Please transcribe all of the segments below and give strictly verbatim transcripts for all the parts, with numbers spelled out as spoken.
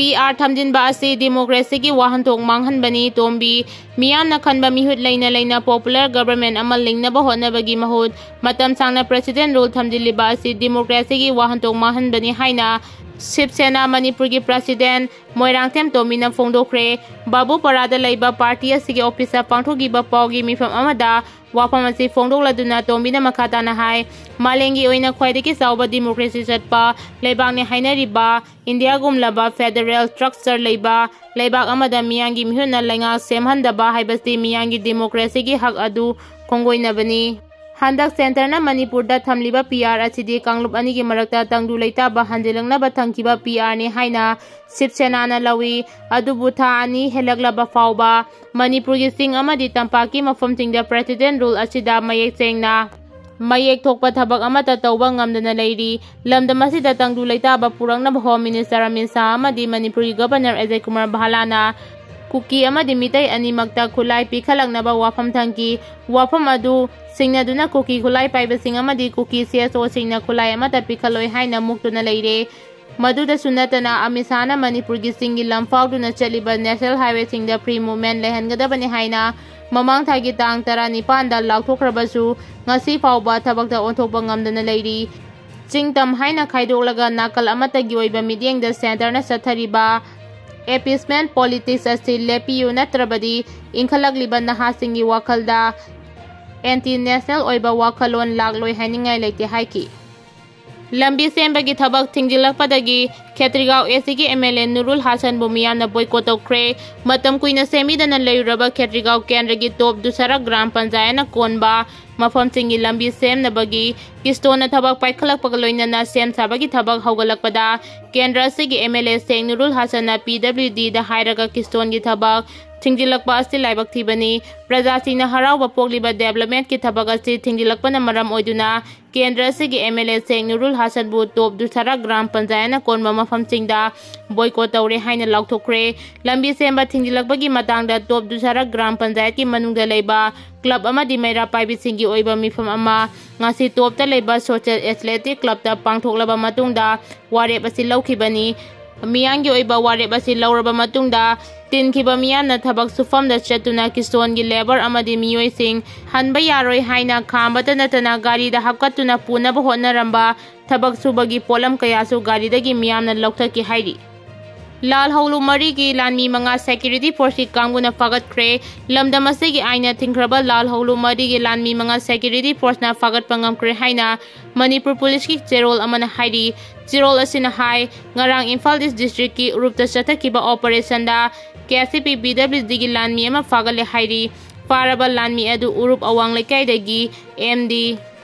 P R ꯊꯝꯖꯤꯟꯕ ꯑꯁꯤ ꯗꯤꯃꯣꯀ꯭ꯔꯦꯁꯤꯒꯤ ꯋꯥꯍꯟꯊꯣꯛ ꯃꯥꯡꯍꯟꯕꯅꯤ꯫ ꯇꯣꯝꯕꯤ, ꯃꯤꯌꯥꯝꯅ ꯈꯟꯕ ꯃꯤꯍꯨꯠ ꯂꯩꯅ ꯂꯩꯅ ꯄꯣꯄꯨꯂꯔ ꯒꯕꯔꯟꯃꯦꯟ ꯑꯃ ꯂꯤꯡꯅꯕ ꯍꯣꯠꯅꯕꯒꯤ ꯃꯍꯨꯠ, ꯃꯇꯝ ꯁꯥꯡꯅ ꯄ꯭ꯔꯦꯁꯤꯗꯦꯟ ꯔꯨꯜ ꯊꯝꯖꯤꯜꯂꯤꯕ ꯑꯁꯤ ꯗꯤꯃꯣꯀ꯭ꯔꯦꯁꯤꯒꯤ ꯋꯥꯍꯟꯊꯣꯛ ꯃꯥꯡꯍꯟꯕꯅꯤ ꯍꯥꯏꯅ ꯁꯤꯕ ꯁꯦꯅꯥ ꯃꯅꯤꯄꯨꯔꯒꯤ ꯄ꯭ꯔꯦꯁꯤꯗꯦꯟ ꯃꯣꯏꯔꯥꯡꯊꯦꯝ ꯇꯣꯝꯕꯤꯅ ꯐꯣꯡꯗꯣꯛꯈ꯭ꯔꯦ꯫ ꯕꯥꯕꯨꯄꯥꯔꯥꯗ ꯂꯩꯕ ꯄꯥꯔꯇꯤ ꯑꯁꯤꯒꯤ ꯑꯣꯐꯤꯁꯇ ꯄꯥꯡꯊꯣꯛꯈꯤꯕ ꯄꯥꯎꯒꯤ ꯃꯤꯐꯝ ꯑꯃꯗ ꯋꯥꯐꯝ ꯑꯁꯤ ꯐꯣꯡꯗꯣꯛꯂꯗꯨꯅ ꯇꯣꯝꯕꯤꯅ ꯃꯈꯥ ꯇꯥꯅ ꯍꯥꯏ, ꯃꯥꯂꯦꯝꯒꯤ ꯑꯣꯏꯅ ꯈ꯭ꯋꯥꯏꯗꯒꯤ ꯆꯥꯎꯕ ꯗꯤꯃꯣꯀ꯭ꯔꯦꯁꯤ ꯆꯠꯄ ꯂꯩꯕꯥꯛꯅꯤ ꯍꯥꯏꯅꯔꯤꯕ ꯏꯟꯗꯤꯌꯥꯒꯨꯝꯂꯕ ꯐꯦꯗꯔꯦꯜ ꯁ꯭ꯇ꯭ꯔꯛꯆꯔ ꯂꯩꯕ ꯂꯩꯕꯥꯛ ꯑꯃꯗ ꯃꯤꯌꯥꯝꯒꯤ ꯃꯤꯍꯨꯠꯅ ꯂꯩꯉꯥꯛ ꯁꯦꯝꯍꯟꯗꯕ ꯍꯥꯏꯕꯁꯤ ꯃꯤꯌꯥꯝꯒꯤ ꯗꯤꯃꯣꯀ꯭ꯔꯦꯁꯤꯒꯤ ꯍꯛ ꯑꯗꯨ ꯈꯣꯡꯒꯣꯏꯅꯕꯅꯤ꯫ ꯍꯟꯗꯛ ꯁꯦꯟꯇꯔꯅ ꯃꯅꯤꯄꯨꯔꯗ ꯊꯝꯂꯤꯕ ꯄꯤ ꯑꯥꯔ ꯑꯁꯤꯗꯤ ꯀꯥꯡꯂꯨꯞ ꯑꯅꯤꯒꯤ ꯃꯔꯛꯇ ꯇꯪꯗꯨ ꯂꯩꯇꯥꯕ ꯍꯟꯖꯤꯜꯂꯛꯅꯕ ꯊꯝꯈꯤꯕ ꯄꯤ ꯑꯥꯔꯅꯤ ꯍꯥꯏꯅ ꯁꯤꯕ ꯁꯦꯅꯥꯅ ꯂꯧꯏ꯫ ꯑꯗꯨꯕꯨ ꯊꯥ ꯑꯅꯤ ꯍꯦꯜꯂꯛꯂꯕ ꯐꯥꯎꯕ ꯃꯅꯤꯄꯨꯔꯒꯤ ꯆꯤꯡ ꯑꯃꯗꯤ ꯇꯝꯄꯥꯛꯀꯤ ꯃꯐꯝꯁꯤꯡꯗ ꯄ꯭ꯔꯦꯁꯤꯗꯦꯟ ꯔꯨꯜ ꯑꯁꯤꯗ ꯃꯌꯦꯛ ꯁꯦꯡꯅ ꯃꯌꯦꯛ ꯊꯣꯛꯄ ꯊꯕꯛ ꯑꯃꯠꯇ ꯇꯧꯕ ꯉꯝꯗꯅ ꯂꯩꯔꯤ꯫ ꯂꯝꯗꯝ ꯑꯁꯤꯗ ꯇꯪꯗꯨ ꯂꯩꯇꯥꯕ ꯄꯨꯔꯛꯅꯕ ꯍꯣꯝ ꯃꯤꯅꯤꯁꯇꯔ ꯑꯃꯤꯠ ꯁꯥꯍ ꯑꯃꯗꯤ ꯃꯅꯤꯄꯨꯔꯒꯤ ꯒꯕꯔꯅꯔ ꯑꯖꯌ ꯀꯨꯃꯥꯔ ꯚꯥꯂꯥꯅ ꯀꯨꯀꯤ ꯑꯃꯗꯤ ꯃꯤꯇꯩ ꯑꯅꯤꯃꯛꯇ ꯈꯨꯠꯂꯥꯏ ꯄꯤꯈꯠꯂꯛꯅꯕ ꯋꯥꯐꯝ ꯊꯝꯈꯤ꯫ ꯋꯥꯐꯝ ꯑꯗꯨ ꯁꯤꯡꯅꯗꯨꯅ ꯀꯨꯀꯤ ꯈꯨꯠꯂꯥꯏ ꯄꯥꯏꯕꯁꯤꯡ ꯑꯃꯗꯤ ꯀꯨꯀꯤ ꯁꯤ ꯑꯦꯁ ꯑꯣꯁꯤꯡꯅ ꯈꯨꯠꯂꯥꯏ ꯑꯃꯠꯇ ꯄꯤꯈꯠꯂꯣꯏ ꯍꯥꯏꯅ ꯃꯨꯛꯇꯨꯅ ꯂꯩꯔꯦ꯫ ꯃꯗꯨꯗꯁꯨ ꯅꯠꯇꯅ ꯑꯃꯤꯠ ꯁꯥꯍꯅ ꯃꯅꯤꯄꯨꯔꯒꯤ ꯆꯤꯡꯒꯤ ꯂꯝ ꯐꯥꯎꯗꯨꯅ ꯆꯠꯂꯤꯕ ꯅꯦꯁꯅꯦꯜ ꯍꯥꯏꯋꯦꯁꯤꯡꯗ ꯐ꯭ꯔꯤ ꯃꯨꯚꯃꯦꯟ ꯂꯩꯍꯟꯒꯗꯕꯅꯤ ꯍꯥꯏꯅ ꯃꯃꯥꯡ ꯊꯥꯒꯤ ꯇꯥꯡ ꯇꯔꯥꯅꯤꯄꯥꯟꯗ ꯂꯥꯎꯊꯣꯛꯈ꯭ꯔꯕꯁꯨ ꯉꯁꯤ ꯐꯥꯎꯕ ꯊꯕꯛꯇ ꯑꯣꯟꯊꯣꯛꯄ ꯉꯝꯗꯅ ꯂꯩꯔꯤ꯫ ꯆꯤꯡ ꯇꯝ ꯍꯥꯏꯅ ꯈꯥꯏꯗꯣꯛꯂꯒ ꯅꯥꯀꯜ ꯑꯃꯠꯇꯒꯤ ꯑꯣꯏꯕ ꯃꯤꯠꯌꯦꯡꯗ ꯁꯦꯟꯇꯔꯅ ꯆꯠꯊꯔꯤꯕ ꯑꯦꯄꯤꯁꯃꯦꯟ ꯄꯣꯂꯤꯇꯤꯛꯁ ꯑꯁꯤ ꯂꯦꯞꯄꯤꯌꯨ, ꯅꯠꯇ꯭ꯔꯕꯗꯤ ꯏꯟꯈꯠꯂꯛꯂꯤꯕ ꯅꯍꯥꯁꯤꯡꯒꯤ ꯋꯥꯈꯜꯗ ꯑꯦꯟꯇꯤ ꯅꯦꯁꯅꯦꯜ ꯑꯣꯏꯕ ꯋꯥꯈꯜꯂꯣꯟ ꯂꯥꯛꯂꯣꯏ ꯍꯥꯏꯅꯤꯡꯉꯥꯏ ꯂꯩꯇꯦ ꯍꯥꯏꯈꯤ꯫ ꯂꯝꯕꯤ ꯁꯦꯝꯕꯒꯤ ꯊꯕꯛ ꯊꯤꯡꯖꯤꯜꯂꯛꯄꯗꯒꯤ ꯈꯦꯇ꯭ꯔꯤꯒꯥꯎ ꯑꯦꯁꯤꯒꯤ ꯑꯦꯝ ꯑꯦꯜ ꯑꯦ ꯅꯨꯔꯨꯜ ꯍꯥꯁꯟꯕꯨ ꯃꯤꯌꯥꯝꯅ ꯕꯣꯏꯀꯣꯠ ꯇꯧꯈ꯭ꯔꯦ꯫ ꯃꯇꯝ ꯀꯨꯏꯅ ꯁꯦꯝꯕꯤꯗꯅ ꯂꯩꯔꯨꯔꯕ ꯈꯦꯇ꯭ꯔꯤꯒꯥꯎ ꯀꯦꯟꯗ꯭ꯔꯒꯤ ꯇꯣꯞ ꯗꯨꯁꯥꯔꯥ ꯒ꯭ꯔꯥꯝ ꯄꯟꯆꯥꯌꯠꯅ ꯀꯣꯟꯕ ꯃꯐꯝꯁꯤꯡꯒꯤ ꯂꯝꯕꯤ ꯁꯦꯝꯅꯕꯒꯤ ꯀꯤꯁꯇꯣꯟꯅ ꯊꯕꯛ ꯄꯥꯏꯈꯠꯂꯛꯄꯒ ꯂꯣꯏꯅꯅ ꯁꯦꯝ ꯁꯥꯕꯒꯤ ꯊꯕꯛ ꯍꯧꯒꯠꯂꯛꯄꯗ ꯀꯦꯟꯗ꯭ꯔ ꯑꯁꯤꯒꯤ M L A Sheikh Nurul ꯍꯥꯁꯟꯅ ꯄꯤ ꯗꯕ꯭ꯂꯤꯎ ꯗꯤꯗ ꯍꯥꯏꯔꯒ ꯀꯤꯁꯇꯣꯟꯒꯤ ꯊꯕꯛ ꯊꯤꯡꯖꯤꯜꯂꯛꯄ ꯑꯁꯤ ꯂꯥꯏꯕꯛ ꯊꯤꯕꯅꯤ꯫ ꯄ꯭ꯔꯖꯥꯁꯤꯡꯅ ꯍꯔꯥꯎꯕ ꯄꯣꯛꯂꯤꯕ ꯗꯦꯕꯂꯞꯃꯦꯟꯠꯀꯤ ꯊꯕꯛ ꯑꯁꯤ ꯊꯤꯡꯖꯤꯜꯂꯛꯄꯅ ꯃꯔꯝ ꯑꯣꯏꯗꯨꯅ ꯀꯦꯟꯗ꯭ꯔ ꯑꯁꯤꯒꯤ ꯑꯦꯝ ꯑꯦꯜ ꯑꯦ ꯁꯦꯈ ꯅꯨꯔꯨꯜ ꯍꯥꯁꯟꯕꯨ ꯇꯣꯞ ꯗꯨꯁꯥꯔꯥ ꯒ꯭ꯔꯥꯝ ꯄꯟꯆꯥꯌꯠꯅ ꯀꯣꯟꯕ ꯃꯐꯝꯁꯤꯡꯗ ꯕꯣꯏꯀꯣꯠ ꯇꯧꯔꯦ ꯍꯥꯏꯅ ꯂꯥꯎꯊꯣꯛꯈ꯭ꯔꯦ꯫ ꯂꯝꯕꯤ ꯁꯦꯝꯕ ꯊꯤꯡꯖꯤꯜꯂꯛꯄꯒꯤ ꯃꯇꯥꯡꯗ ꯇꯣꯞ ꯗꯨꯁꯥꯔꯥ ꯒ꯭ꯔꯥꯝ ꯄꯟꯆꯥꯌꯠꯀꯤ ꯃꯅꯨꯡꯗ ꯂꯩꯕ ꯀ꯭ꯂꯕ ꯑꯃꯗꯤ ꯃꯩꯔꯥ ꯄꯥꯏꯕꯤꯁꯤꯡꯒꯤ ꯑꯣꯏꯕ ꯃꯤꯐꯝ ꯑꯃ ꯉꯁꯤ ꯇꯣꯞꯇ ꯂꯩꯕ ꯁꯣꯁꯤꯌꯦꯜ ꯑꯦꯊꯂꯦꯇꯤꯛ ꯀ꯭ꯂꯕꯇ ꯄꯥꯡꯊꯣꯛꯂꯕ ꯃꯇꯨꯡꯗ ꯋꯥꯔꯦꯞ ꯑꯁꯤ ꯂꯧꯈꯤꯕꯅꯤ꯫ ꯃꯤꯌꯥꯝꯒꯤ ꯑꯣꯏꯕ ꯋꯥꯔꯦꯞ ꯑꯁꯤ ꯂꯧꯔꯕ ꯃꯇꯨꯡꯗ, ꯇꯤꯟꯈꯤꯕ ꯃꯤꯌꯥꯝꯅ ꯊꯕꯛ ꯁꯨꯐꯝꯗ ꯆꯠꯇꯨꯅ ꯀꯤꯁꯣꯟꯒꯤ ꯂꯦꯕꯔ ꯑꯃꯗꯤ ꯃꯤꯑꯣꯏꯁꯤꯡ ꯍꯟꯕ ꯌꯥꯔꯣꯏ ꯍꯥꯏꯅ ꯈꯥꯝꯕꯇ ꯅꯠꯇꯅ ꯒꯥꯔꯤꯗ ꯍꯥꯞꯀꯠꯇꯨꯅ ꯄꯨꯅꯕ ꯍꯣꯠꯅꯔꯝꯕ ꯊꯕꯛ ꯁꯨꯕꯒꯤ ꯄꯣꯠꯂꯝ ꯀꯌꯥꯁꯨ ꯒꯥꯔꯤꯗꯒꯤ ꯃꯤꯌꯥꯝꯅ ꯂꯧꯊꯠꯈꯤ ꯍꯥꯏꯔꯤ꯫ ꯂꯥꯜ ꯍꯧꯂꯨꯞ ꯃꯔꯤꯒꯤ ꯂꯥꯟꯃꯤ ꯃꯉꯥ ꯁꯦꯀ꯭ꯌꯨꯔꯤꯇꯤ ꯐꯣꯔꯁꯀꯤ ꯀꯥꯡꯕꯨꯅ ꯐꯥꯒꯠꯈ꯭ꯔꯦ꯫ ꯂꯝꯗꯝ ꯑꯁꯤꯒꯤ ꯑꯥꯏꯟꯅ ꯊꯤꯡꯈ꯭ꯔꯕ ꯂꯥꯜ ꯍꯧꯂꯨꯞ ꯃꯔꯤꯒꯤ ꯂꯥꯟꯃꯤ ꯃꯉꯥ ꯁꯦꯀ꯭ꯌꯨꯔꯤꯇꯤ ꯐꯣꯔꯁꯅ ꯐꯥꯒꯠꯄ ꯉꯝꯈ꯭ꯔꯦ ꯍꯥꯏꯅ ꯃꯅꯤꯄꯨꯔ ꯄꯨꯂꯤꯁꯀꯤ ꯆꯦꯔꯣꯜ ꯑꯃꯅ ꯍꯥꯏꯔꯤ꯫ ꯆꯦꯔꯣꯜ ꯑꯁꯤꯅ ꯍꯥꯏ, ꯉꯔꯥꯡ ꯏꯝꯐꯥꯜ ꯏꯁ ꯗꯤꯁꯇ꯭ꯔꯤꯛꯀꯤ ꯎꯔꯨꯞꯇ ꯆꯠꯊꯈꯤꯕ ꯑꯣꯄꯔꯦꯁꯟꯗ ꯀꯦ ꯑꯦꯁ ꯁꯤ ꯄꯤ ꯕꯤ ꯗꯕ꯭ꯂꯤꯎ ꯗꯤꯒꯤ ꯂꯥꯟꯃꯤ ꯑꯃ ꯐꯥꯒꯠꯂꯦ ꯍꯥꯏꯔꯤ꯫ ꯐꯥꯔꯕ ꯂꯥꯟꯃꯤ ꯑꯗꯨ ꯎꯔꯨꯞ ꯑꯋꯥꯡ ꯂꯩꯀꯥꯏꯗꯒꯤ ꯑꯦꯝ ꯗꯤ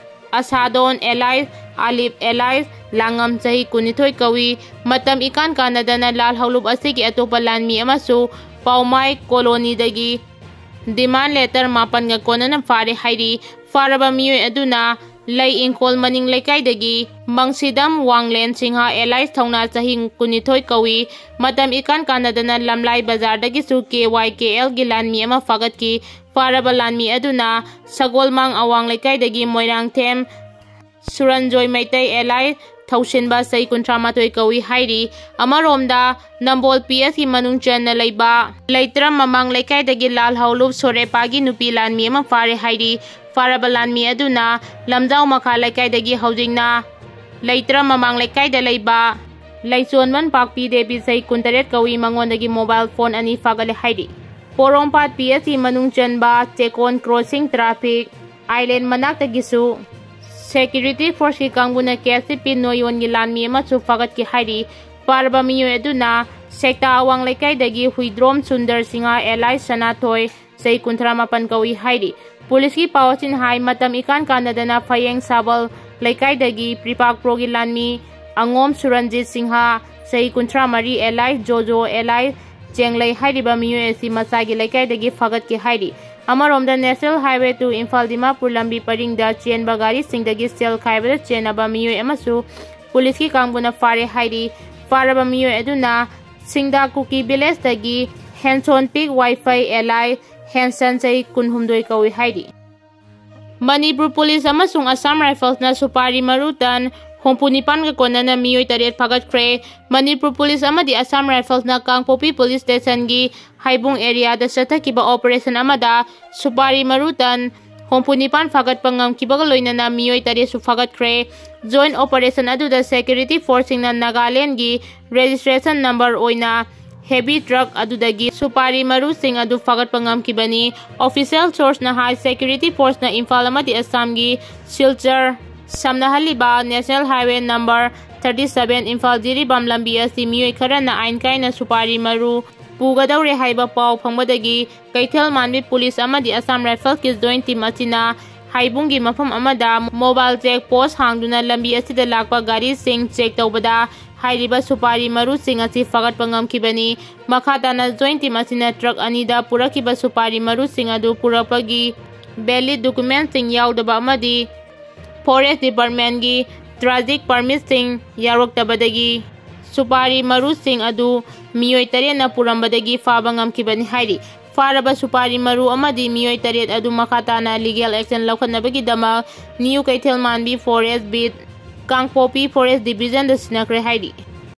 ꯑꯁꯥꯗꯣꯟ ꯑꯦꯂꯥꯏꯁ ꯑꯥꯂꯤꯞ ꯑꯦꯂꯥꯏꯁ ꯂꯥꯡꯉꯝ ꯆꯍꯤ ꯀꯨꯟꯅꯤꯊꯣꯏ ꯀꯧꯏ꯫ ꯃꯇꯝ ꯏꯀꯥꯟ ꯀꯥꯟꯅꯗꯅ ꯂꯥꯜ ꯍꯧꯂꯨꯞ ꯑꯁꯤꯒꯤ ꯑꯇꯣꯞꯄ ꯂꯥꯟꯃꯤ ꯑꯃꯁꯨ ꯄꯥꯎꯃꯥꯏ ꯀꯣꯂꯣꯅꯤꯗꯒꯤ ꯗꯤꯃꯥꯟ ꯂꯦꯇꯔ ꯃꯥꯄꯟꯒ ꯀꯣꯟꯅꯅ ꯐꯥꯔꯦ ꯍꯥꯏꯔꯤ꯫ ꯐꯥꯔꯕ ꯃꯤꯑꯣꯏ ꯑꯗꯨꯅ ꯂꯩ ꯏꯪꯈꯣꯜ ꯃꯅꯤꯡ ꯂꯩꯀꯥꯏꯗꯒꯤ ꯃꯪꯁꯤꯗꯝ ꯋꯥꯡꯂꯦꯟ ꯁꯤꯡꯍ ꯑꯦꯂꯥꯏꯁ ꯊꯧꯅꯥ ꯆꯍꯤ ꯀꯨꯟꯅꯤꯊꯣꯏ ꯀꯧꯏ꯫ ꯃꯇꯝ ꯏꯀꯥꯟ ꯀꯥꯟꯅꯗꯅ ꯂꯝꯂꯥꯏ ꯕꯖꯥꯔꯗꯒꯤꯁꯨ ꯀꯦ ꯋꯥꯏ ꯀꯦ ꯑꯦꯜꯒꯤ ꯂꯥꯟꯃꯤ ꯑꯃ ꯐꯥꯒꯠꯈꯤ꯫ ꯐꯥꯔꯕ ꯂꯥꯟꯃꯤ ꯑꯗꯨꯅ ꯁꯒꯣꯜꯃꯥꯡ ꯑꯋꯥꯡ ꯂꯩꯀꯥꯏꯗꯒꯤ ꯃꯣꯏꯔꯥꯡꯊꯦꯝ ꯁꯨꯔꯟꯖꯣꯏ ꯃꯩꯇꯩ ꯑꯦꯂꯥꯏ ꯊꯧꯁꯤꯟꯕ ꯆꯍꯤ ꯀꯨꯟꯊ꯭ꯔꯥ ꯃꯥꯊꯣꯏ ꯀꯧꯏ ꯍꯥꯏꯔꯤ꯫ ꯑꯃꯔꯣꯝꯗ ꯅꯝꯕꯣꯜ ꯄꯤ ꯑꯦꯁꯀꯤ ꯃꯅꯨꯡ ꯆꯟꯅ ꯂꯩꯕ ꯂꯩꯇ꯭ꯔꯝ ꯃꯃꯥꯡ ꯂꯩꯀꯥꯏꯗꯒꯤ ꯂꯥꯜ ꯍꯧꯂꯨꯞ ꯁꯣꯔꯦꯄꯥꯒꯤ ꯅꯨꯄꯤ ꯂꯥꯟꯃꯤ ꯑꯃ ꯐꯥꯔꯦ ꯍꯥꯏꯔꯤ꯫ ꯐꯥꯔꯕ ꯂꯥꯟꯃꯤ ꯑꯗꯨꯅ ꯂꯝꯖꯥꯎ ꯃꯈꯥ ꯂꯩꯀꯥꯏꯗꯒꯤ ꯍꯧꯖꯤꯛꯅ ꯂꯩꯇ꯭ꯔꯝ ꯃꯃꯥꯡ ꯂꯩꯀꯥꯏꯗ ꯂꯩꯕ ꯂꯩꯆꯣꯟꯕꯟ ꯄꯥꯛꯄꯤ ꯗꯦꯕꯤ ꯆꯍꯤ ꯀꯨꯟꯇꯔꯦꯠ ꯀꯧꯏ, ꯃꯉꯣꯟꯗꯒꯤ ꯃꯣꯕꯥꯏꯜ ꯐꯣꯟ ꯑꯅꯤ ꯐꯥꯒꯠꯂꯦ ꯍꯥꯏꯔꯤ꯫ ꯄꯣꯔꯣꯝꯄꯥꯠ ꯄꯤ ꯑꯦꯁꯀꯤ ꯃꯅꯨꯡ ꯆꯟꯕ ꯆꯦꯀꯣꯟ ꯀ꯭ꯔꯣꯁꯤꯡ ꯇ꯭ꯔꯥꯐꯤꯛ ꯑꯥꯏꯂꯦꯟ ꯃꯅꯥꯛꯇꯒꯤꯁꯨ ꯁꯦꯀ꯭ꯌꯨꯔꯤꯇꯤ ꯐꯣꯔꯁꯀꯤ ꯀꯥꯡꯕꯨꯅ ꯀꯦ ꯑꯦꯁ ꯁꯤ ꯄꯤ ꯅꯣꯌꯣꯟꯒꯤ ꯂꯥꯟꯃꯤ ꯑꯃꯁꯨ ꯐꯥꯒꯠꯈꯤ ꯍꯥꯏꯔꯤ꯫ ꯐꯥꯔꯕ ꯃꯤꯑꯣꯏ ꯑꯗꯨꯅ ꯁꯦꯛꯇꯥ ꯑꯋꯥꯡ ꯂꯩꯀꯥꯏꯗꯒꯤ ꯍꯨꯏꯗ꯭ꯔꯣꯝ ꯁꯨꯟꯗꯔ ꯁꯤꯡꯍ ꯑꯦꯂꯥꯏꯁ ꯁꯅꯥꯊꯣꯏ ꯆꯍꯤ ꯀꯨꯟꯊ꯭ꯔꯥ ꯃꯥꯄꯟ ꯀꯧꯏ ꯍꯥꯏꯔꯤ꯫ ꯄꯨꯂꯤꯁꯀꯤ ꯄꯥꯎ ꯑꯁꯤꯅ ꯍꯥꯏ, ꯃꯇꯝ ꯏꯀꯥꯟ ꯀꯥꯟꯅꯗꯅ ꯐꯌꯦꯡ ꯁꯥꯕꯜ ꯂꯩꯀꯥꯏꯗꯒꯤ ꯄ꯭ꯔꯤꯄꯥꯛ ꯄ꯭ꯔꯣꯒꯤ ꯂꯥꯟꯃꯤ ꯑꯉꯣꯝ ꯁꯨꯔꯟꯖꯤꯠ ꯁꯤꯡꯍ ꯆꯍꯤ ꯀꯨꯟꯊ꯭ꯔꯥ ꯃꯔꯤ ꯑꯦꯂꯥꯏꯁ ꯖꯣꯖꯣ ꯑꯦꯂꯥꯏꯁ ꯆꯦꯡꯂꯩ ꯍꯥꯏꯔꯤꯕ ꯃꯤꯑꯣꯏ ꯑꯁꯤ ꯃꯁꯥꯒꯤ ꯂꯩꯀꯥꯏꯗꯒꯤ ꯐꯥꯒꯠꯈꯤ ꯍꯥꯏꯔꯤ꯫ ꯑꯃꯔꯣꯝꯗ national highway two Imphal Dimapur ꯂꯝꯕꯤ ꯄꯔꯤꯡꯗ ꯆꯦꯟꯕ ꯒꯥꯔꯤꯁꯤꯡꯗꯒꯤ ꯁꯦꯜ ꯈꯥꯏꯕꯗ ꯆꯦꯟꯅꯕ ꯃꯤꯑꯣꯏ ꯑꯃꯁꯨ ꯄꯨꯂꯤꯁꯀꯤ ꯀꯥꯡꯕꯨꯅ ꯐꯥꯔꯦ ꯍꯥꯏꯔꯤ꯫ ꯐꯥꯔꯕ ꯃꯤꯑꯣꯏ ꯑꯗꯨꯅ ꯁꯤꯡꯗꯥ ꯀꯨꯀꯤ ꯚꯤꯂꯦꯖꯇꯒꯤ ꯍꯦꯟꯁꯣꯟ ꯄꯤꯛ ꯋꯥꯏꯐꯥꯏ ꯑꯦꯂꯥꯏ ꯍꯦꯟꯁꯟ ꯆꯍꯤ ꯀꯨꯟꯍꯨꯝꯗꯣꯏ ꯀꯧꯏ ꯍꯥꯏꯔꯤ꯫ ꯃꯅꯤꯄꯨꯔ ꯄꯨꯂꯤꯁ ꯑꯃꯁꯨꯡ ꯑꯁꯥꯝ ꯔꯥꯏꯐꯜꯁꯅ ꯁꯨꯄꯥꯔꯤ ꯃꯔꯨ ꯇꯟ ꯍꯨꯝꯐꯨ ꯅꯤꯄꯥꯟꯒ ꯀꯣꯟꯅꯅ ꯃꯤꯑꯣꯏ ꯇꯔꯦꯠ ꯐꯥꯒꯠꯈ꯭ꯔꯦ꯫ ꯃꯅꯤꯄꯨꯔ ꯄꯨꯂꯤꯁ ꯑꯃꯗꯤ ꯑꯁꯥꯝ ꯔꯥꯏꯐꯜꯁꯅ ꯀꯥꯡꯄꯣꯛꯄꯤ ꯄꯨꯂꯤꯁ ꯁ꯭ꯇꯦꯁꯟꯒꯤ ꯍꯩꯕꯨꯡ ꯑꯦꯔꯤꯌꯥꯗ ꯆꯠꯊꯈꯤꯕ ꯑꯣꯄꯔꯦꯁꯟ ꯑꯃꯗ ꯁꯨꯄꯥꯔꯤ ꯃꯔꯨ ꯇꯟ ꯍꯨꯝꯐꯨ ꯅꯤꯄꯥꯟ ꯐꯥꯒꯠꯄ ꯉꯝꯈꯤꯕꯒ ꯂꯣꯏꯅꯅ ꯃꯤꯑꯣꯏ ꯇꯔꯦꯠꯁꯨ ꯐꯥꯒꯠꯈ꯭ꯔꯦ꯫ ꯖꯣꯏꯟ ꯑꯣꯄꯔꯦꯁꯟ ꯑꯗꯨꯗ ꯁꯦꯀ꯭ꯌꯨꯔꯤꯇꯤ ꯐꯣꯔꯁꯁꯤꯡꯅ ꯅꯥꯒꯥꯂꯦꯟꯒꯤ ꯔꯦꯖꯤꯁꯇ꯭ꯔꯦꯁꯟ ꯅꯝꯕꯔ ꯑꯣꯏꯅ ꯍꯦꯚꯤ ꯇ꯭ꯔꯛ ꯑꯗꯨꯗꯒꯤ ꯁꯨꯄꯥꯔꯤ ꯃꯔꯨꯁꯤꯡ ꯑꯗꯨ ꯐꯥꯒꯠꯄ ꯉꯝꯈꯤꯕꯅꯤ꯫ ꯑꯣꯐꯤꯁꯤꯌꯦꯜ ꯁꯣꯔꯁꯅ ꯍꯥꯏ, ꯁꯦꯀ꯭ꯌꯨꯔꯤꯇꯤ ꯐꯣꯔꯁꯅ ꯏꯝꯐꯥꯜ ꯑꯃꯗꯤ ꯑꯁꯥꯝꯒꯤ ꯁꯤꯜꯆꯔ ꯁꯝꯅꯍꯜꯂꯤꯕ national highway number thirty seven Imphal Jiribam ꯂꯝꯕꯤ ꯑꯁꯤ ꯃꯤꯑꯣꯏ ꯈꯔꯅ ꯑꯥꯏꯟ ꯀꯥꯏꯅ ꯁꯨꯄꯥꯔꯤ ꯃꯔꯨ ꯄꯨꯒꯗꯧꯔꯦ ꯍꯥꯏꯕ ꯄꯥꯎ ꯐꯪꯕꯗꯒꯤ ꯀꯩꯊꯦꯜ ꯃꯥꯟꯕꯤ ꯄꯨꯂꯤꯁ ꯑꯃꯗꯤ ꯑꯁꯥꯝ ꯔꯥꯏꯐꯜꯁꯀꯤ ꯖꯣꯏꯟ ꯇꯤꯝ ꯑꯁꯤꯅ ꯍꯩꯕꯨꯡꯒꯤ ꯃꯐꯝ ꯑꯃꯗ ꯃꯣꯕꯥꯏꯜ ꯆꯦꯛ ꯄꯣꯁ ꯍꯥꯡꯗꯨꯅ ꯂꯝꯕꯤ ꯑꯁꯤꯗ ꯂꯥꯛꯄ ꯒꯥꯔꯤꯁꯤꯡ ꯆꯦꯛ ꯇꯧꯕꯗ ꯍꯥꯏꯔꯤꯕ ꯁꯨꯄꯥꯔꯤ ꯃꯔꯨꯁꯤꯡ ꯑꯁꯤ ꯐꯥꯒꯠꯄ ꯉꯝꯈꯤꯕꯅꯤ꯫ ꯃꯈꯥ ꯇꯥꯅ ꯖꯣꯏꯟ ꯇꯤꯝ ꯑꯁꯤꯅ ꯇ꯭ꯔꯛ ꯑꯅꯤꯗ ꯄꯨꯔꯛꯈꯤꯕ ꯁꯨꯄꯥꯔꯤ ꯃꯔꯨꯁꯤꯡ ꯑꯗꯨ ꯄꯨꯔꯛꯄꯒꯤ ꯚꯦꯂꯤꯗ ꯗꯣꯀꯨꯃꯦꯟꯁꯤꯡ ꯌꯥꯎꯗꯕ ꯑꯃꯗꯤ ꯐꯣꯔꯦꯁ ꯗꯤꯄꯥꯔꯠꯃꯦꯟꯒꯤ ꯇ꯭ꯔꯥꯟꯖꯤꯠ ꯄꯔꯃꯤꯠꯁꯤꯡ ꯌꯥꯎꯔꯛꯇꯕꯗꯒꯤ ꯁꯨꯄꯥꯔꯤ ꯃꯔꯨꯁꯤꯡ ꯑꯗꯨ ꯃꯤꯑꯣꯏ ꯇꯔꯦꯠꯅ ꯄꯨꯔꯝꯕꯗꯒꯤ ꯐꯥꯕ ꯉꯝꯈꯤꯕꯅꯤ ꯍꯥꯏꯔꯤ꯫ ꯐꯥꯔꯕ ꯁꯨꯄꯥꯔꯤ ꯃꯔꯨ ꯑꯃꯗꯤ ꯃꯤꯑꯣꯏ ꯇꯔꯦꯠ ꯑꯗꯨ ꯃꯈꯥ ꯇꯥꯅ ꯂꯤꯒꯦꯜ ꯑꯦꯛꯁꯟ ꯂꯧꯈꯠꯅꯕꯒꯤꯗꯃꯛ ꯅ꯭ꯌꯨ ꯀꯩꯊꯦꯜ ꯃꯥꯟꯕꯤ ꯐꯣꯔꯦꯁ ꯕꯤꯠ, ꯀꯥꯡꯄꯣꯛꯄꯤ ꯐꯣꯔꯦꯁ ꯗꯤꯕꯤꯖꯟꯗ ꯁꯤꯟꯅꯈ꯭ꯔꯦ ꯍꯥꯏꯔꯤ꯫